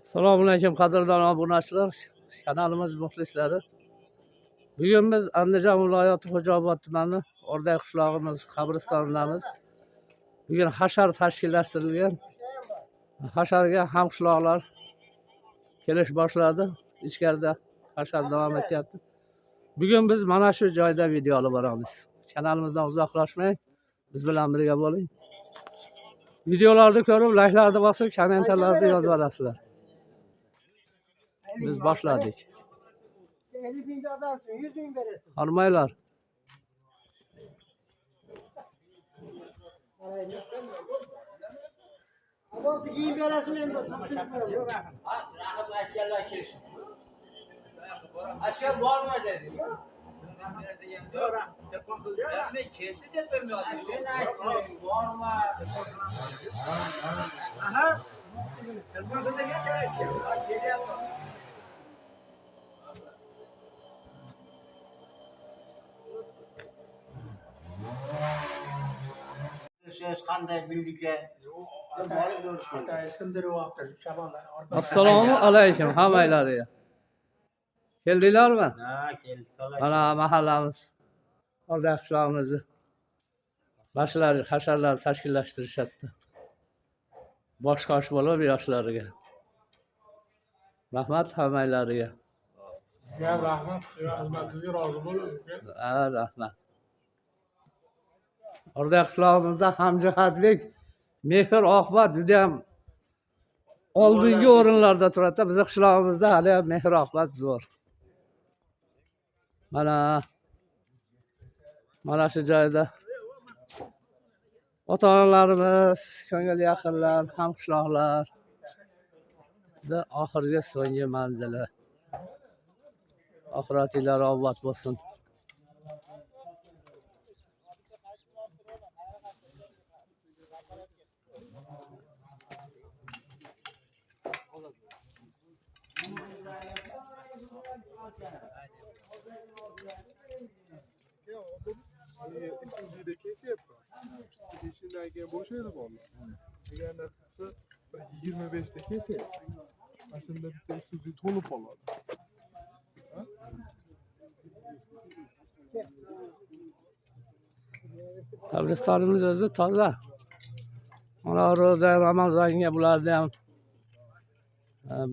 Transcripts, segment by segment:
Assalomu alaykum qadrdon obunachilar, kanalimiz muxlislari. Bugun biz Andijon viloyati Xo'jaobod tumani O'rday qishlog'imiz qabristonidamiz. Bugun hashar tashkillashtirilgan. Hasharga hamqishloqlar kelish boshladi. Ichkarida hashar davom etyapti. Bugun biz mana shu joyda video olib boramiz. Kanalimizdan uzoqlashmang, biz bilan birga bo'ling. Videolarni ko'rib, layklarni bosib, kommentarlarda yozib borasizlar. Biz boshladik. 50 bin adamsın, 100 bin verirsin. Hormaylar. Abortu giyim veresin benim de. Rahim aytganlar kelsin. Aşağı borma dedi. Keldi deb bilmayapti. Sen borma. Aha. Qanday bildikka? Assalomu alaykum hammalarga. Keldinglarmi? Ha, keldik. Mana mahallamiz, O'rday qishlog'imizni boshlari hasharlar tashkillashtirishyapti. Bosh qosh bo'lib yoshlarga. Rahmat hammalarga. Sizga ham rahmat, xizmatingizga rozi bo'lib. Ha, rahmat. O'rday qishlog'imizda hamjihatlik, mehr oqibat juda ham oldingi o'rinlarda turadi. Bizni qishlog'imizda hali ham mehr oqibat zo'r. Mana shu joyda ota-onalarimiz, ko'ngil yaqinlar, hamqishloqlar oxirgi so'nggi manzili. Oxiratinglar obod bo'lsin. Isuzida kesyapman. Peshindan keyin bo'shaydi bolalar. Deganlar qilsa bir 25 ta kesak. Mana shunda bitta Isuzu to'lib qoladi. Qabristonimiz o'zi toza. Mana ro'za Ramazonga bularni ham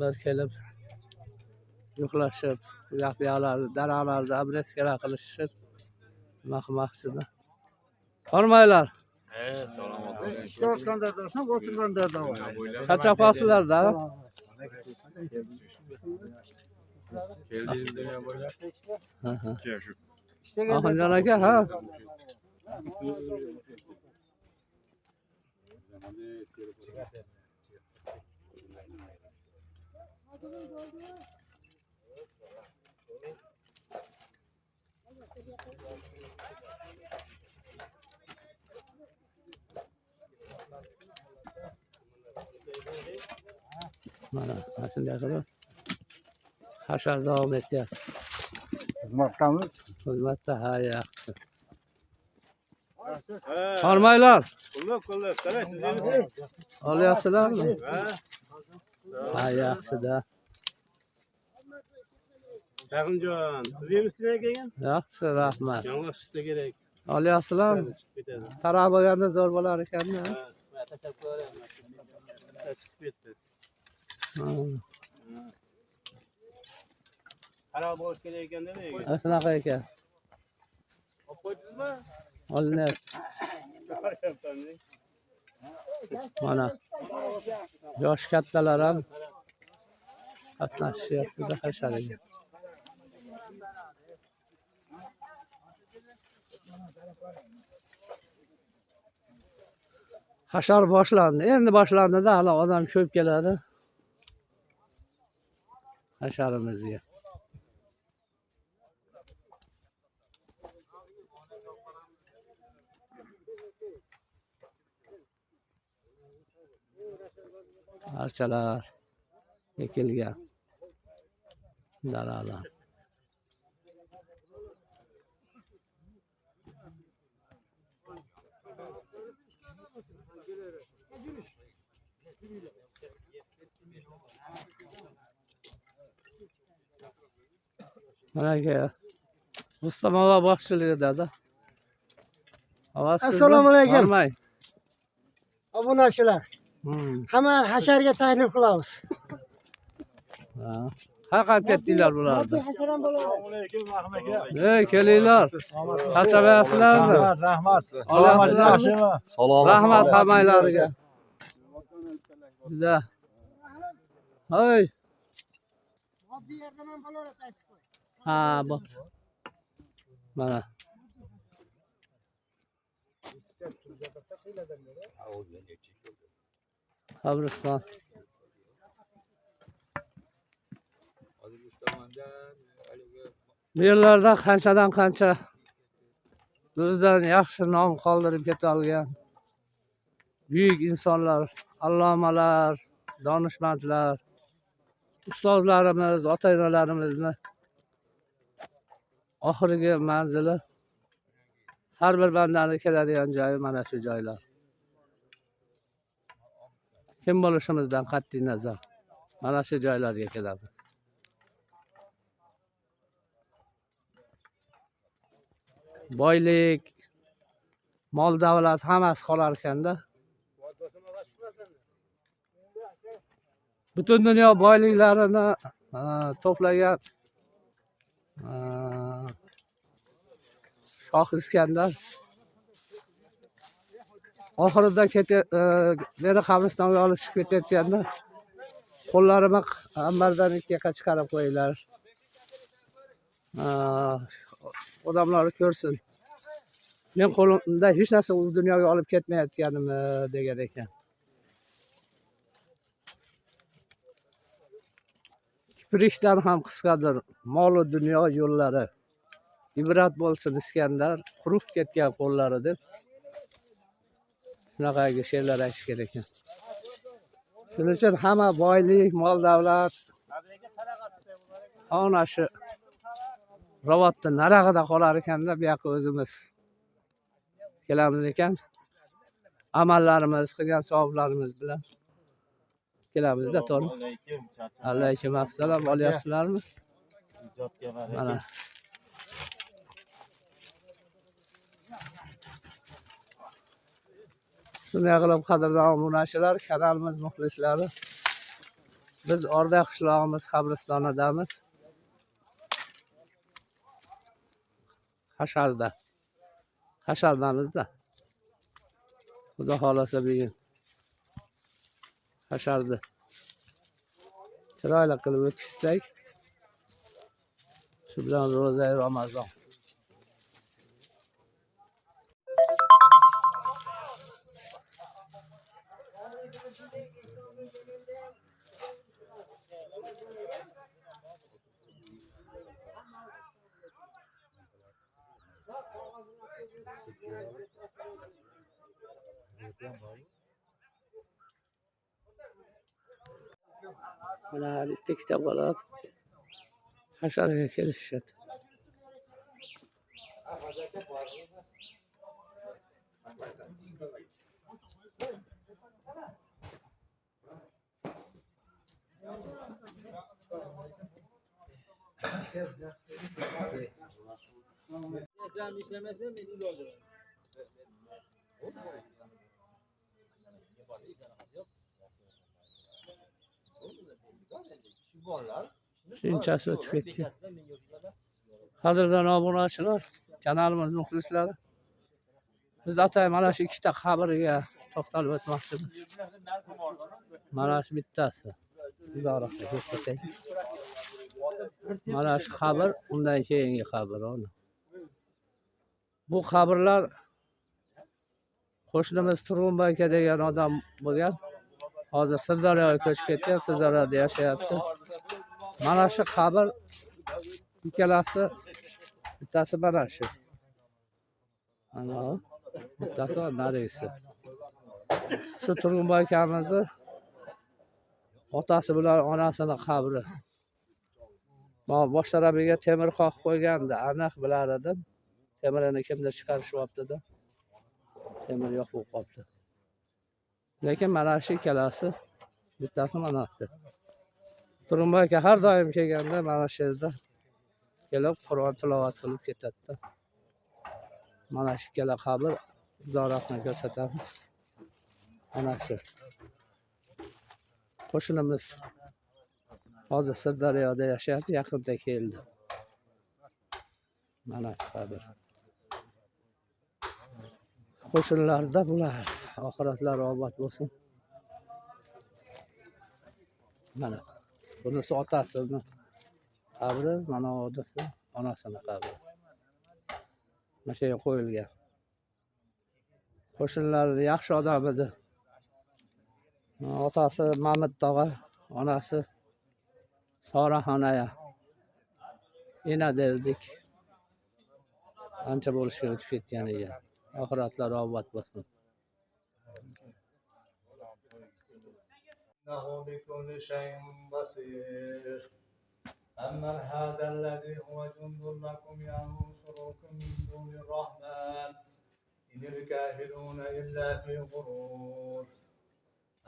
bir kelib yo'qlashib, u yoq bu yoqlarni, daraxtlarni obreskalar qilishib nima qilmoqchida. Hormaylar. Charchab qolsizlar-da. Oxunjon aka, ha. Mana shunday qilib hashar davom etyapti. Xizmatdamiz. Xizmatda, ha, yaxshi. Hormaylar. Qo'llab, qalay, Olyapsizlarmi? Ha, yaxshi-da. Rahimjon, siz yemisizlar kelgan? Yaxshi, rahmat. Yong'oq shishsa kerak. Olyapsizlarmi? Taroq bo'lganda zo'r bo'lar ekan-da. Ha, tashlab qo'yaman. Chiqib ketdi. Taroq bo'lish kerak ekan-da lekin. Shunaqa ekan. Olib qo'ydingizmi? Olinyapti. Mana yosh kattalar ham qatnashyapti hasharga. Hashar boshlandi. Endi boshlandida hali odam ko'p keladi hasharimizga. Archalar ekilgan, daralar. Mana aka. Rustam ava boshchiligida. Assalomu alaykum. Hormang. Obunachilar. Hamma hasharga taklif qilamiz. Ha. Qayerga ketdinglar bularni? Hashar ham bo'ladi. Ey, kelinglar. Charchamayapsizlarmi? Rahmat. Olyapsizlarmi? Salomat. Rahmat hammanglarga. Juda. Hey. Oddiy yerdan ham bo'ladi, aytib qo'y. Ha, bu. Mana. Qabriston. Bu yerlarda qanchadan qancha o'zidan yaxshi nom qoldirib keta olgan buyuk insonlar, allomalar, donishmandlar, ustozlarimiz, ota-onalarimizni oxirgi manzili, har bir bandani keladigan joyi mana shu joylar. Kim bo'lishimizdan qat'iy nazar mana shu joylarga kelamiz. Boylik, mol davlat hammasi qolar ekanda. Butun dunyo boyliklarini to'plagan Shoh Iskandar oxirida meni qabristonga olib chiqib ketayotganda qo'llarimni ambardan ikkiga chiqarib qo'yinglar. Odamlar ko'rsin. Men qo'limda hech narsa u dunyoga olib ketmayotganimni degan ekan. Kiprikdan ham qisqadir mol-u dunyo yo'llari. Ibrat bo'lsin Iskandar qurib ketgan qo'llari deb shunaqangi she'rlar aytish kerak ekan. Shuning uchun hamma boylik, mol davlat ana shu Ravatda narag'ida qolar ekanda, bu yoqqa o'zimiz kelamiz ekan. Amallarimiz, qilgan savoblarimiz bilan kelamizda, to'g'ri. Alaykum assalom, olyapsizlarmi? Mana. Shunday qilib, qadrdon obunachilar, kanalimiz muxlislari, biz Orda qishlog'imiz qabristonidamiz. Hasharda. Hashardamizda. Xudo xolasa bugun hasharda chiroyli qilib o'tkazsak, shu bilan ro'zai Ramazon. Mana bitta kitob olib hasharga kelishadi. Shunchasi o'tib ketdi. Qadrdon obunachilar, kanalimiz muxlislari, biz atay mana shu ikkita qabrga to'xtalib o'tmoqchimiz. Mana shu bittasi. Uzoqroqda ko'rsatay. Mana shu qabr, undan keyingi qabr. Bu qabrlar qo'shnimiz Turg'unboy aka degan odam bo'lgan. Hozir Sirdaryoga ko'chib ketgan, Sirdaryoda yashayapti. Mana shu qabr ikkalasi, bittasi mana shu. Ana bittasi narigisi. Shu Turg'unboy akamizni otasi bilan onasini qabri. Bosh tarafiga temir qoqib qo'ygandi, aniq bilar edim. Temirini kimdir chiqarishyapti-da. Temir yo'q bo'lib qolibdi. Lekin mana shu ikkalasi, bittasi mana shu. Turg'unboy aka har doim kelganda mana shu yerda Kelib Qur'on tilovat qilib ketadi. Mana shu ikkala qabr uzoqroqdan ko'rsatamiz. Mana shu qo'shnimiz hozir Sirdaryoda yashayapti, yaqinda keldi. Mana shu qabr. Qo'shnilarda bular oxiratlari obod bo'lsin. Mana bunisi otasini qabri, mana otasi onasini qabri. Mana shu yerga qo'yilgan. Qo'shnilar yaxshi odam edi. Otasi Mamit tog'a, onasi Soraxonaya. Ena derdik. Ancha bo'lishga o'tib ketgan ekan. Oxiratlari obod bo'lsin. إنه بكل شيء بصير أمن هذا الذي هو جند لكم ينصركم من دون الرحمن إن الكافرون إلا في غرور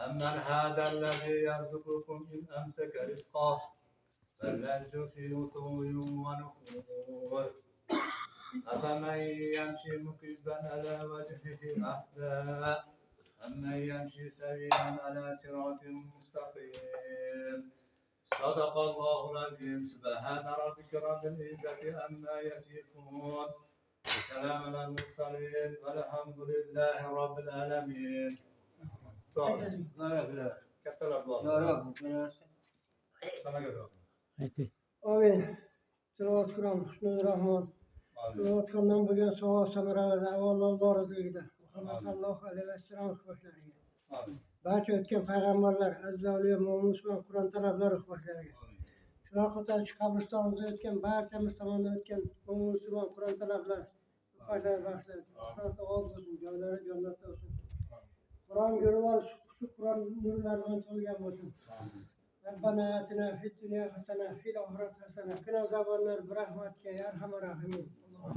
أمن هذا الذي يرزقكم إن أمسك رزقه بل لجوا في عتو ونفور أفمن يمشي مكبا على وجهه أهدى أمن يمشي سويا على صراط مستقيم صدق الله العظيم سبحان ربك رب العزة عما يصفون وسلام على المرسلين والحمد لله رب العالمين. Amin. Tilovat Qur'on, Husnul Rahmon. Tilovat qilgan bo'lgan savob samaralarni avval Alloh roziligida Muhammad sallallohu alayhi vasallam hurmatlariga. Barcha o'tgan payg'ambarlar, aziz avliyo, mo'min musulmon, Qur'on talablari hurmatlariga. Shular qatori shu qabristonimizda o'tgan barchamiz tomonidan o'tgan mo'min musulmon, Qur'on talablar hurmatlari bag'ishlansin. Oxirati obod bo'lsin, joylari jannatda bo'lsin. Qur'on ko'rib shu Qur'on nurlari bilan to'lgan bo'lsin. Rabbana atina fid dunya hasana fil oxirati hasana qina azabannar bi rahmatika ya arhamar rohimin.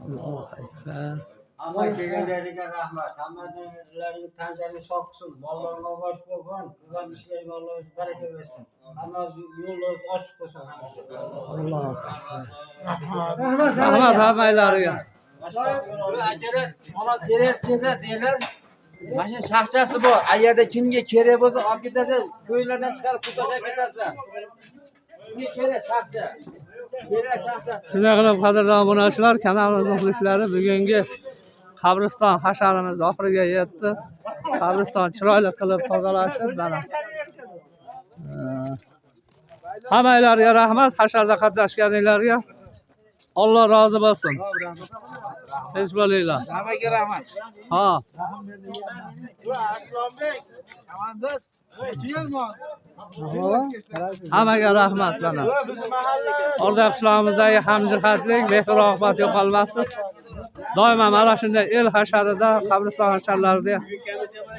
Allohu akbar. Hamma kelganlarga rahmat. Hammalaring tanlarini sog' qilsin, bolalaringga bosh bo'lsin, qilgan ishlariga Alloh o'zi baraka bersin. Hammamiz yo'limiz ochiq bo'lsin hamisha. Allohu akbar. Rahmat Rahmat hammanglarga. Akalar, mana kerak kelsa deylar. Mana shu shaxchasi bor. Agarda kimga kerak bo'lsa olib ketadi, ko'ylardan chiqarib pul tashlab ketasizlar. Kimga kerak shaxcha? Kerak shaxcha. Shunday qilib qadrli obunachilar, kanalimiz muxlislari, bugungi qabriston hasharimiz oxiriga yetdi. Qabriston chiroyli qilib tozalashib mana. Hammanglarga rahmat, hasharda qatnashganinglarga. Alloh rozi bo'lsin. Tinch bo'linglar. Hammaga rahmat. Ha. Arslonbek, komandir, Hammaga rahmat mana. Orda qishlog'imizdagi hamjihatlik, mehr-oqibat yo'qolmasin. Doimo mana shunday el hasharida, qabriston hasharlarida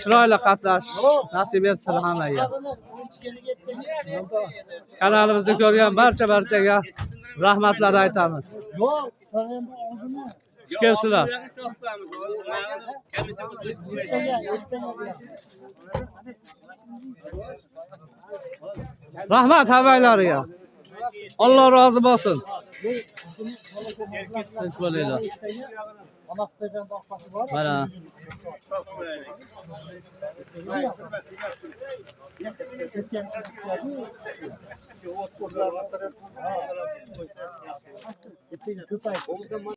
chiroyli qatnashish nasib etsin hammaga. Kanalimizni ko'rgan barcha-barchaga rahmatlar aytamiz. Xush kelibsizlar. Rahmat hammanglarga. Alloh rozi bo'lsin. Tinch bo'linglar. Mana.